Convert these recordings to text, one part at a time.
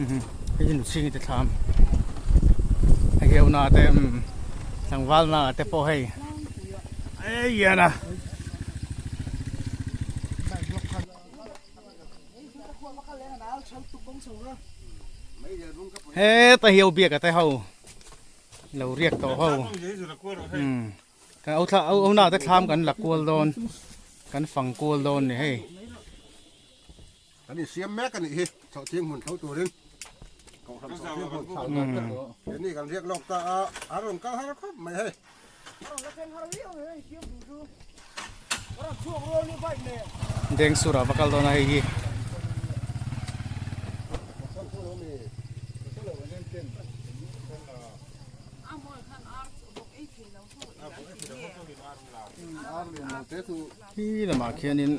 Hei hi nuchhing te thlam hei hi una te tlangval na te pawh hei ei hian a. Heta hi ho biak a te ho lo riak tawh ho kan au thla au na te thlam kan la kual dawn kan fang kual dawn ni hei. Kan insiam mek a nih hi chawhthing hmun tho turin kohhran chawhthing hmun keini kan riak lawk ta a, a rawn kal har khawp mai hei. Dengsur ah va kal dawn a hei hi. Hi lamah khianin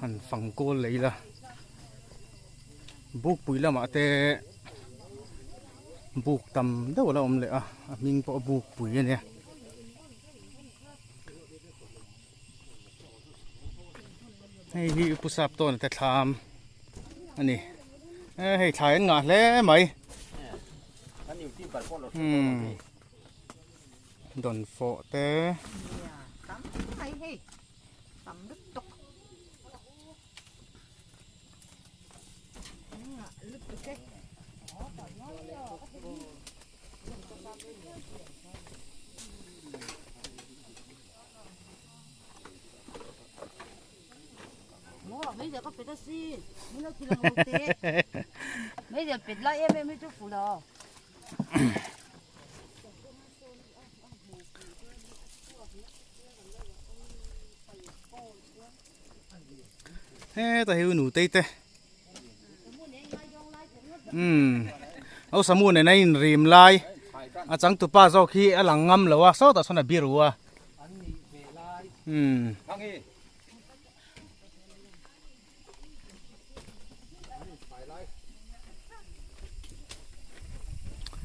han fang kawl leh ila bukpui lamah te buk tam deuh a la awm leh a a hming pawh bukpui a nia. Hei hi Pu Sap tawn te thlam a ni hei thlai an ngah hle mai dawn fawh te. Heta hi nutei te umm au samu nen a inrim lai a changtupa zawk hi a lang ngam lo a sawtah sawn a biru a umm.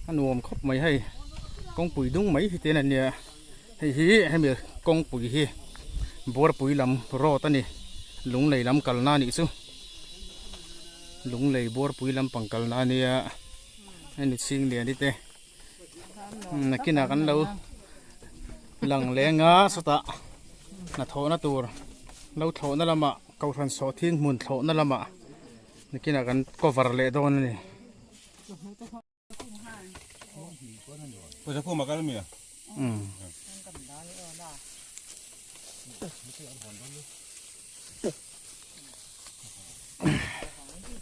A nuam khawp mai hei kawngpui dung mai hi te an nia hei hi hemi kawngpui hi buarpui lam road a ni lunglei lam kalna a nih chu lunglei buarpui lampang kalna a nia hemi chhing lian hi te nakinah kan lo lang leng a sawtah hnathawhna tur lo thlawhna lamah kohhran sawhthing hmun thlawhna lamah nakinah kan cover leh dawn a ni.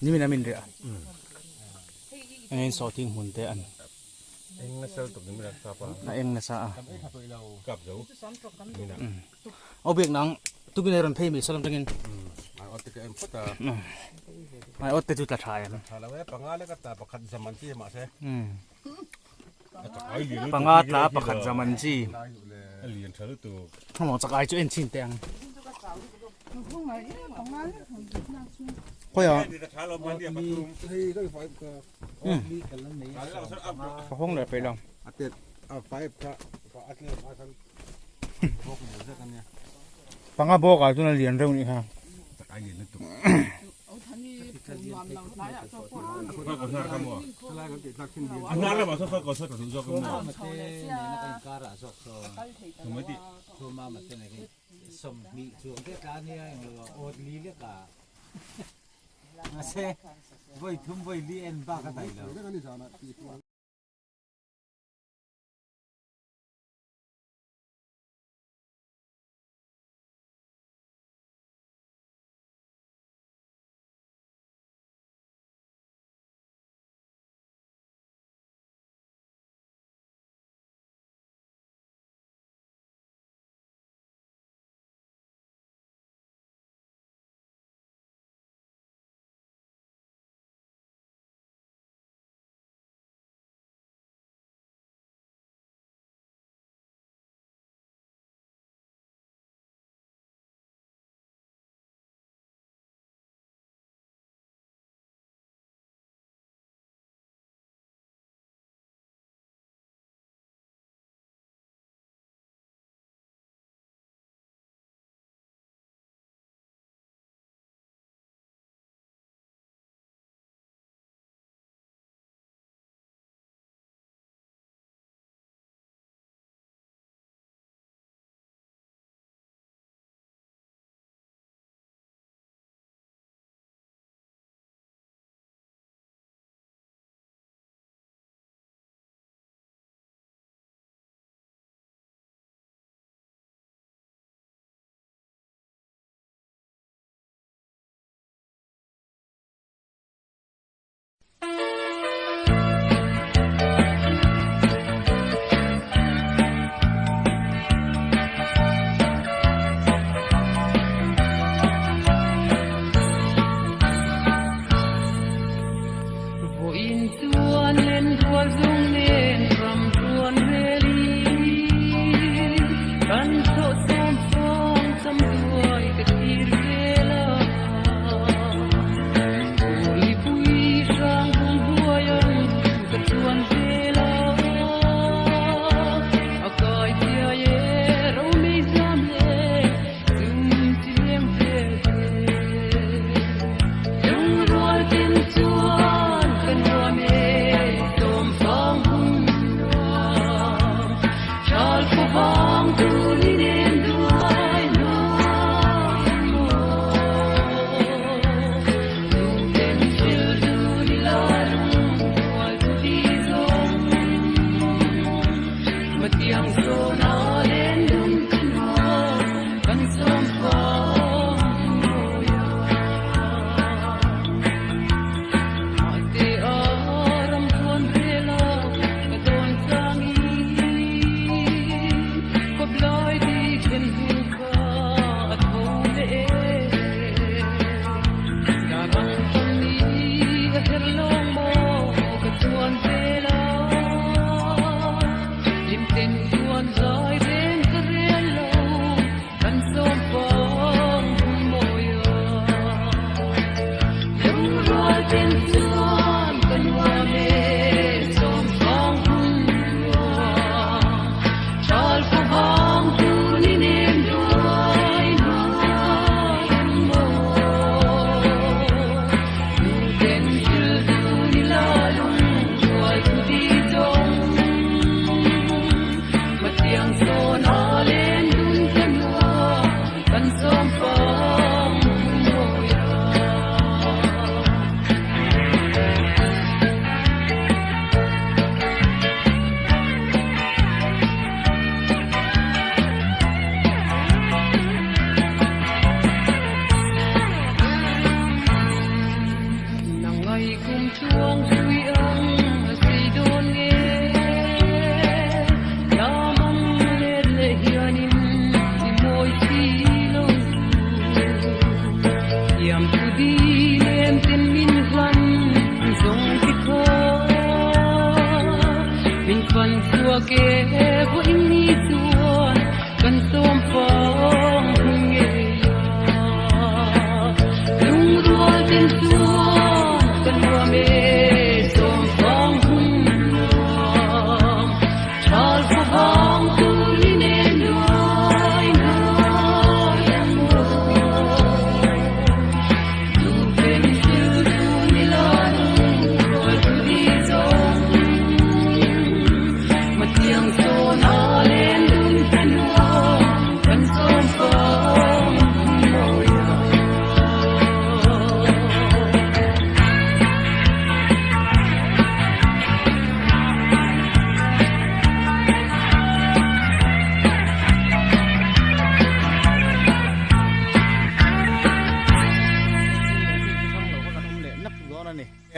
Nimin a min riah a eng sawhthing hmun te an a eng nasa a aw biak nang tukin ei rawn phei mai salam tangin ai awt te chu tla tha em panga tla pakhat zaman chi hmawng chak ai chu en chhin teh ang khawiah ka hawng leh peih lo panga bawk ah chuan a lian reuh nih kha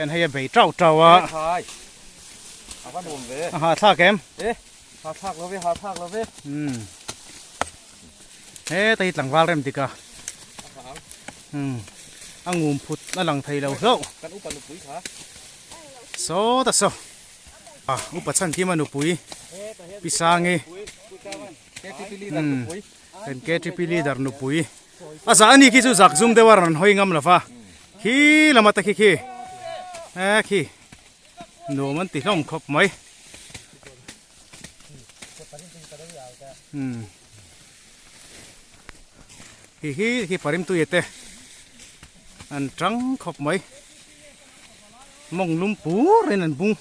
Hian hei a bei tauh tauh a. A hahthlak em? Hahthlak lo ve, hahthlak lo ve. Umm. Heta hi tlangval rem dik a. Umm. A ngum phut a lang thei lo hlauh. Kan upa nupui kha. Saw ta saw. A upa chhan kim a nupui. Pi Sangi. Umm. Kan KTP leader nupui. A zah ani khi chu zak zum deuh a rawn hawi ngam lova. Khi lama te khi khi. E khi. Nuam an ti hlawm khawp mai. Umm. Hi hi khi parim tui te an tang khawp mai. Mawng lum pur in an bung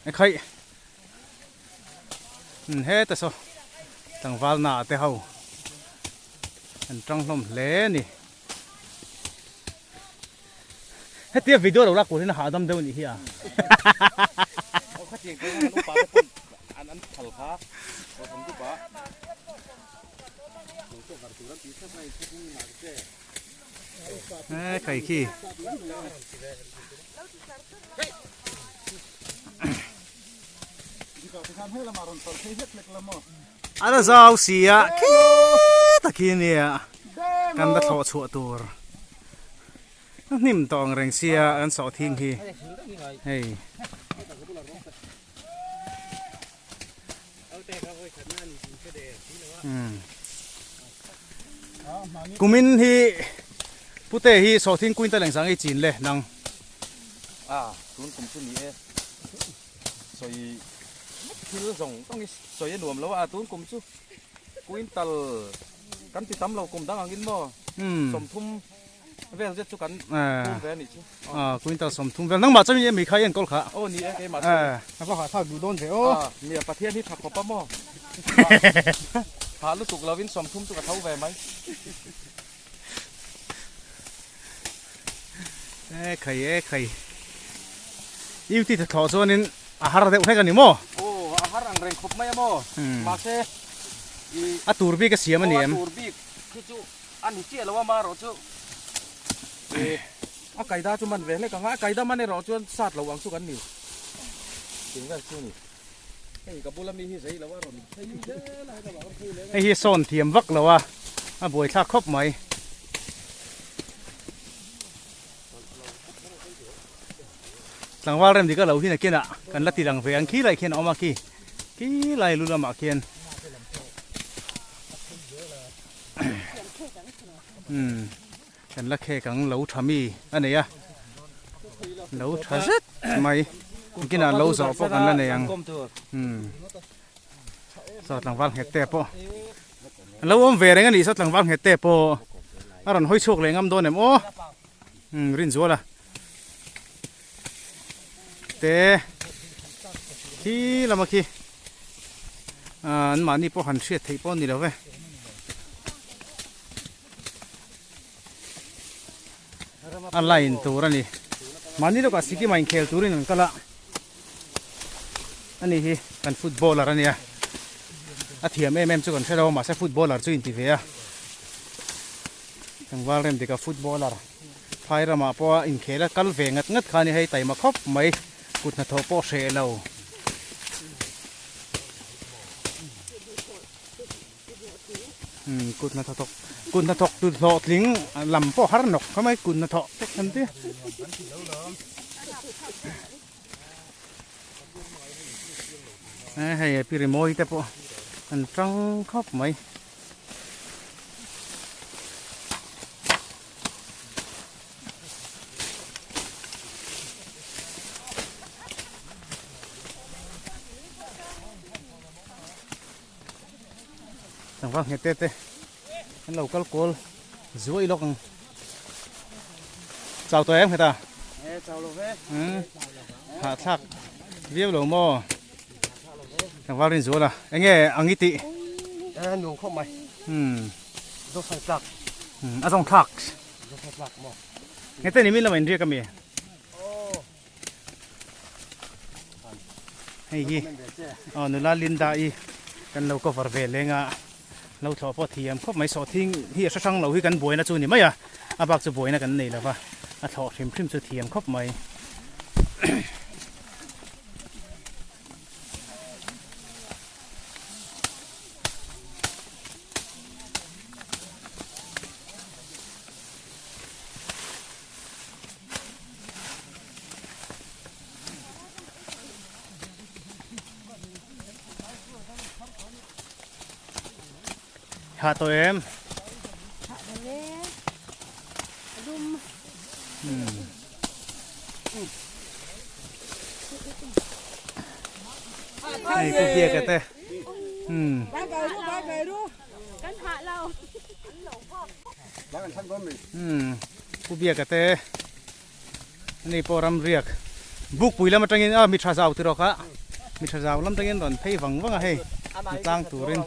e khaih. Umm heta saw tlangval na te ho an tang hlawm hle a ni. Hetia video lo lak tur hian a hahdam deuh anih hi a. He kai khi. A la zau si a khita khi nia kan la thlawh chhuah tur. A hnim tawh ang reng sia an sawh thing hi hei. Kumin hi pute hi sawhthing quintal engzah nge i chin le nang? A tun kum chu ni e sawi thil zawng zawng hi sawi a nuam lo a tun kum chu quintal kan ti tam lo kum dang angin maw 30 vel zet chu kan phum ve a nih chu. A quintal 30 vel nangmah chuan emi kha i enkawl kha. Aw ni e keimah chuan. A va hahthlak duh dawn ve aw. A nia Pathian hi tha khawp a maw. Hah lutuk lovin 30 chu ka tho ve mai. E khai e khai. Duty tha thlawh chuanin a har deuh hlek a ni maw? Aw a har ang reng khawp mai a maw. Mahse i. A tur bik a siam a ni em? Aw a tur bik khi chu. A ni chiah lo a marawh chu a kaida chu man ve hlek ang a, a kaida man erawh chuan sat lo ang chu kan ni ting vel chu ni. Hei ka bula mi hi zei lo a rawn phei zel a heta rawn phei leh Hei hi sawn thiam vak lo a, a buaithlak khawp mai. Tlangval rem dik a lo hi nakinah kan la ti lang ve ang khi lai khian a awm a khi, khi lai lu lamah khian. Umm kan la khek ang lo tha mi a nei a lo tha zet mai engkinah lo zawh pawh kan la nei ang umm saw tlangval nghet te pawh an lo awm ve reng a nih saw tlangval nghet te pawh a rawn hawi chhuak leh ngam dawn em aw umm Rinzuala te khi lama khi ah an mahni pawh han hriat theih pawh a ni lo ve a line tur a ni mahni lawkah Sikkim ah inkhel turin an kal a ani hi kan footballer a nia a thiam em em chu kan hre lo a mahse footballer chu inti ve a tlangval rem dik a footballer. Phai ramah pawh a inkhel a kal ve ngat ngat kha a ni hei taima khawp mai kut hnathawh pawh hreh lo. Kut hnathawk kut hnathawk tu hlawhtling lam pawh har nawk kha mai kut hnathawh te kan ti. Hei pi rimawi te pawh an tang khawp mai. Tlangval nghet te te an lo kal kawl zuai lawk ang chau tawh em nghet a chau lo ve hahthlak viau lo maw tlangval rin zual a enge ang i tih nuam khawp mai zawng thlak a zawng thlak zawng thlak maw nghet te ni min lamah in riak ami Hei hi aw nula Linda i kan lo cover ve leng a lo thlawh pawh thiam khawp mai sawhthing hi a hre hrang lo hi kan buaina chu ni mai a a bak chu buaina kan nei lova a thlawh hrim hrim chu thiam khawp mai. Hah tawh em? Hah tawh e. A dum. Hei pu biak te. Kan hah lo. Pu Biaka te ani pawh ram riak bukpui lam atangin a mi tha zau tiraw kha mi tha zau lam atangin rawn phei vang vang a hei mi tlang turin.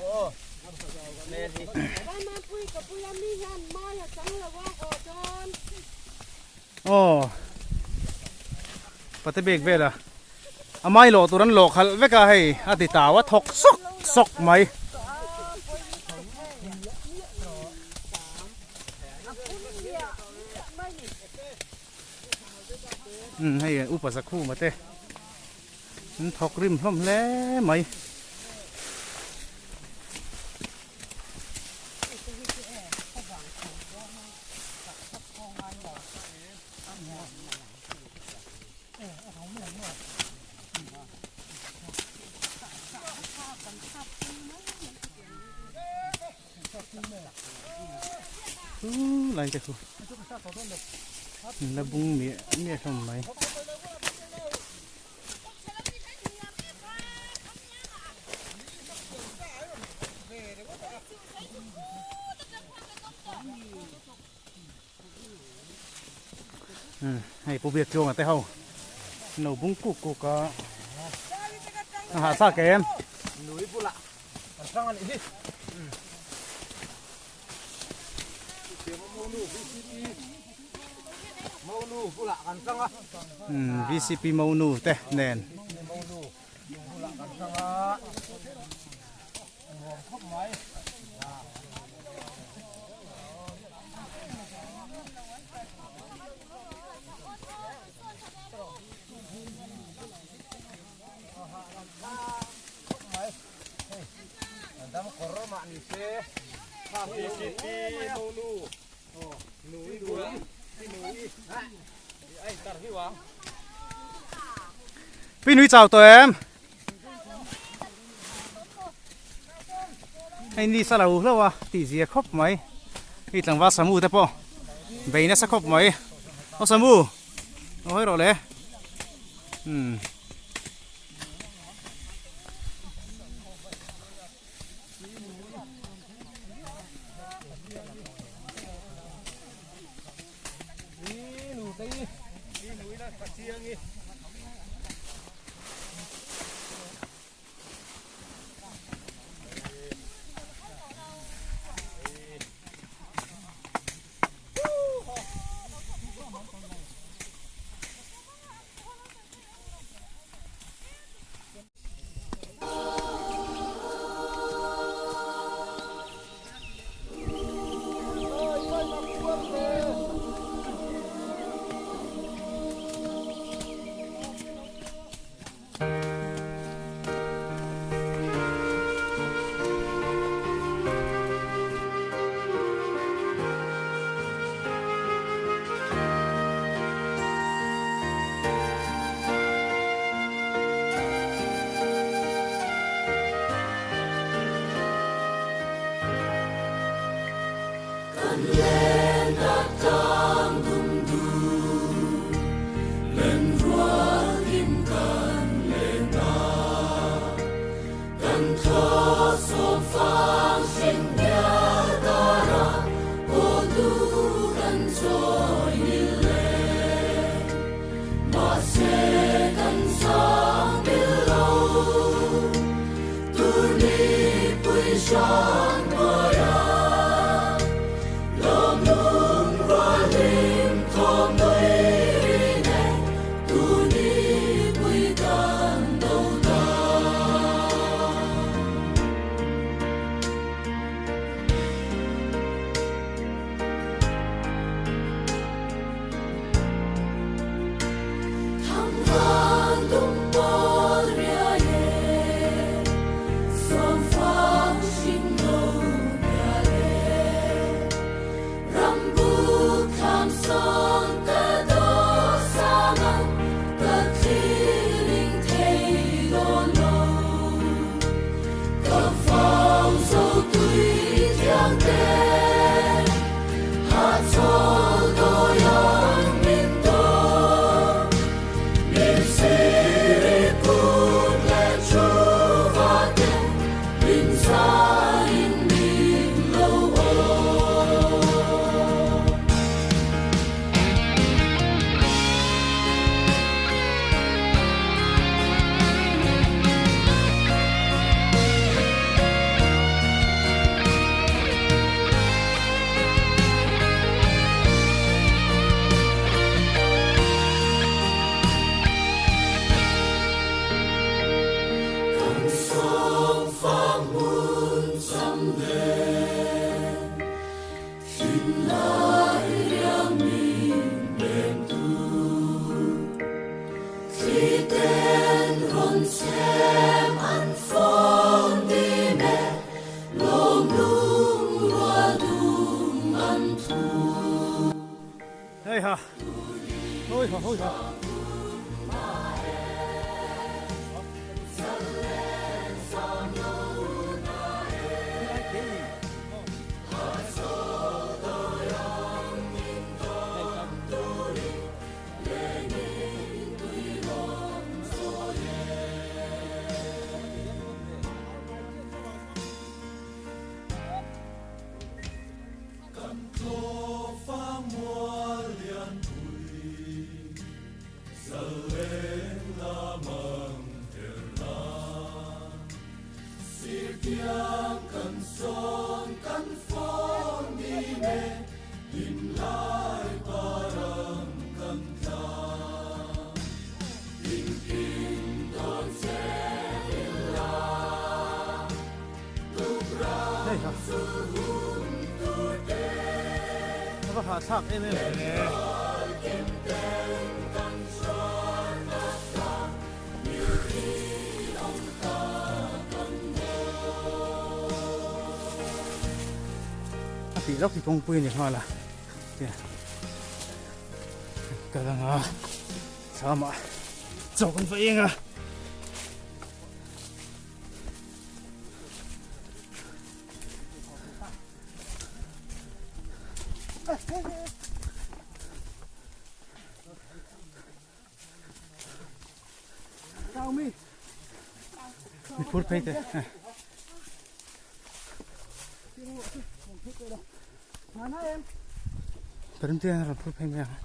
Aw pate bek vela a mai lawh tur an lawh khalh vek a hei a ti tau a thawk sawk sawk mai. Umm hei upa zakhuma te an thawk rim hlawm hle mai. Lai te khu la bung miah miah hlawm mai. Hei pu biak tluanga te ho no bung kuk kuk a a hah thlak em nui bulah kan hrang a nih hi monu bulah kan hrang a VCP monu te nen monu bulah kan hrang a nuam khawp mai. Pi nui chau tawh em? Hei ni sa lo hlauh a tih zia khawp mai hei tlangval samu te pawh bei nasa khawp mai aw samu aw hawi rawh le umm. Hoi ha hoi ha. Hei ha. A va hahthlak em em ve. A tih lawk hi kawngpui a ni nghal a. Kal anga thlamah chaw kan va eng a. Mi phur phei te. Parim te ran phur phei mai ang.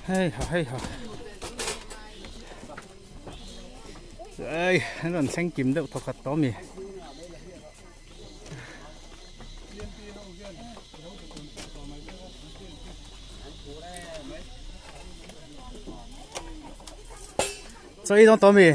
Hei ha hei ha ei an rawn thleng kim deuh thawkhat tawh ami chaw ei dawn tawh ami.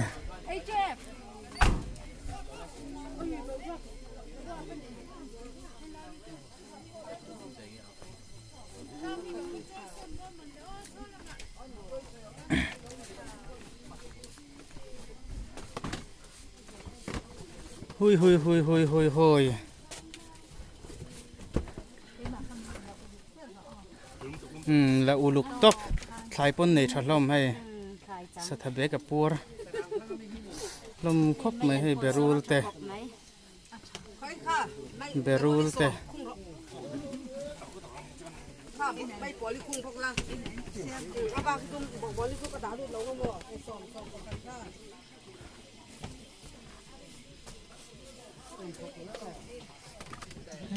Hui hui hui hui hui hui. Um la uluk tawp thlai pawn nei tha hlawm hei satha bag a puar hlawm khawp mai hei berul te berul te.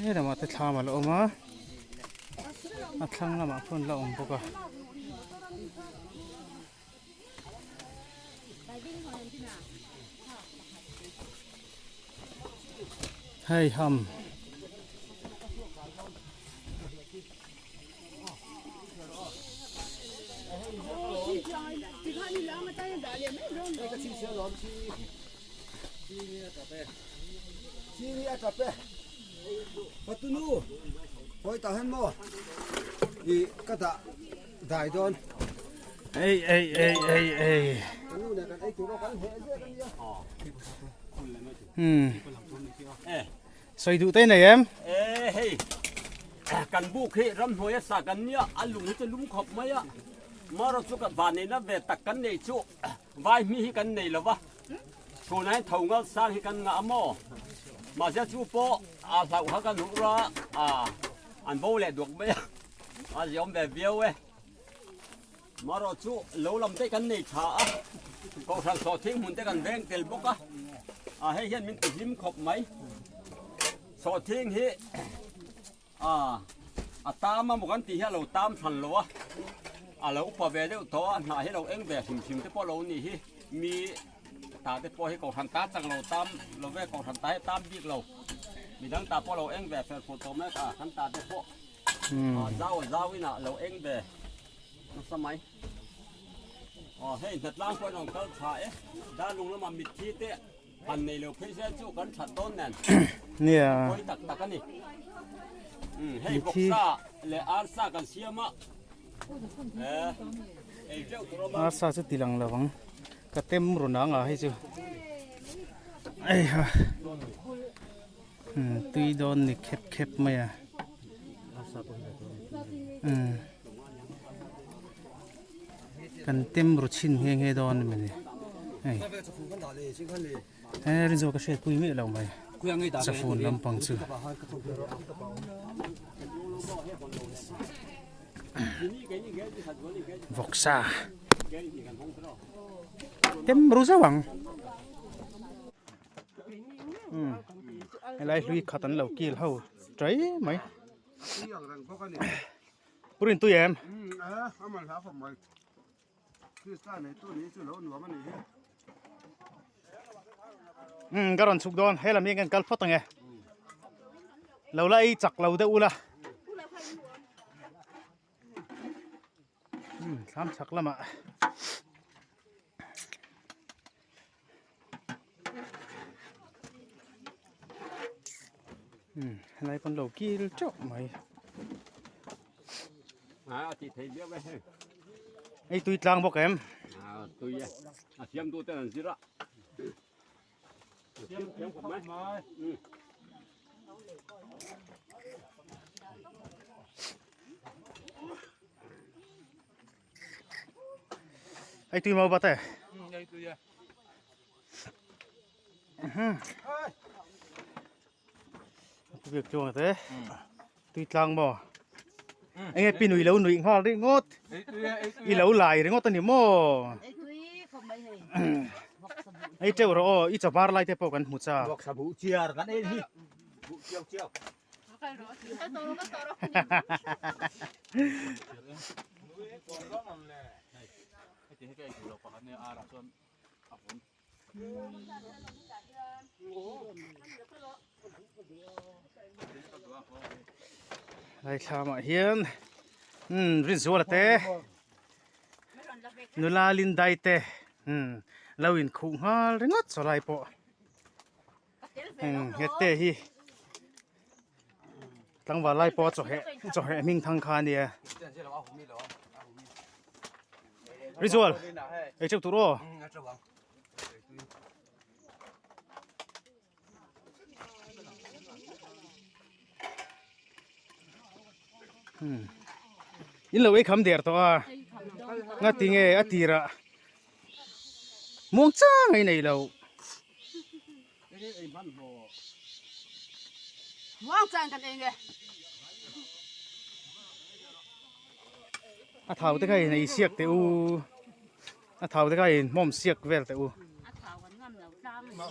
He lamah te thlam a la awm a a thlang lamah pawh an la awm bawk a. Hei ham. Ei ei ei ei ei. Hmm. Sawi duh te nei em? E hei kan buk hi ramhnuai a sa kan nia a lung hi chu lum khawp mai a marawh chu ka vanneihna ve tak kan neih chu vai hmi hi kan nei lova chhunah hian tho ngal sang hi kan ngah a maw mahse chu pawh a hlauh kha kan hmuh ra a an bo leh duak mai a a ziawm ve viau e. Marawh chu lo lam te kan nei tha a, Kohhran sawhthing hmun te kan veng tel bawk a, a hei hian min ti hlim khawp mai. Sawhthing hi a a tam a maw kan tih hi a lo tam hran lo a, a lo upa ve deuh tawh a, hnah hi lo eng ve hrim hrim te pawh lo nih hi, mi ta te pawh hi Kohhran ta chang lo tam lo ve, Kohhran ta hi a tam bik lo, midang ta pawh lo eng ve fel fur tawh mek a, kan ta te pawh zau zau inah lo eng ve. Nasa mai. Aw hei hnatlang pawh in rawn kal tha e. Darlung lamah mitthi te han nei lo phei se chu kan that dawn nen. Nia. Pawi tak tak a ni. Hei vawksa leh arsa kan siam a. Eh. Arsa chu ti lang lo ang ka tem run ang a hei chu eiha tui dawn ni khep khep mai a umm kan tem ru chhin nghe nghe dawn a ni hei he rinzawh ka hriat pui miah lo mai chafun lampang chu. Vawksa tem ru zauh ang helai hlui khat an lo kil ho tai mai purin tui em umm ka rawn chhuk dawn he lam hi kan kal phawt ang e lo la ei chak lo deuh ula umm thlam chhak lamah umm helai pawn lo kil teuh mai. Ei tui tlang bawk em? Tui e. A siam tu ten an zir a. Siam thiam khawp mai. Ei tui mau bate. Ei tui e. Biak chuang te. Tui tlang maw? Enge pi nui lo nuih nghal ringawt. I lo lai ringawt a ni maw? Ei teuh rawh aw, i chavar lai te pawh kan hmu chak. Vawksa buh chiar kan ei hi. Buh chiau chiau. Lai thlamah hian umm Rinzuala te nula Lindai te umm lo inkhuh nghal ringawt chaw lai pawh umm hete hi tlangval lai pawh chaw heh chaw heh hming thang kha a nia Rinzual ei teuh tur aw. In lo ei kham der tawh a nga ti nge a tirah muang chang ei nei lo Muang chang kan ei nge a thau te kha in ei siak teh u. A thau te kha in hmawm siak vel teh u. A thau kan ngam lo tlang a ni.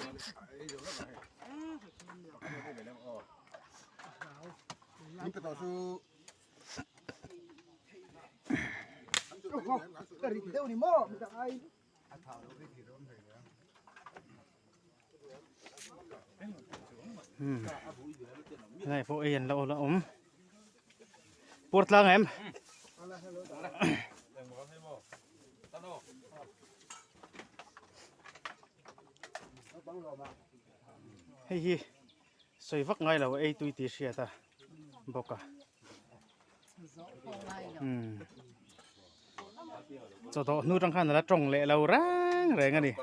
Helai pawh ei an lo la awm. Puar tlang em? Hei hi sawi vak ngai lo ei tui tih hriat a bawk a. Chawdawh hnu tang khan a la tawng leh lo reng reng a ni.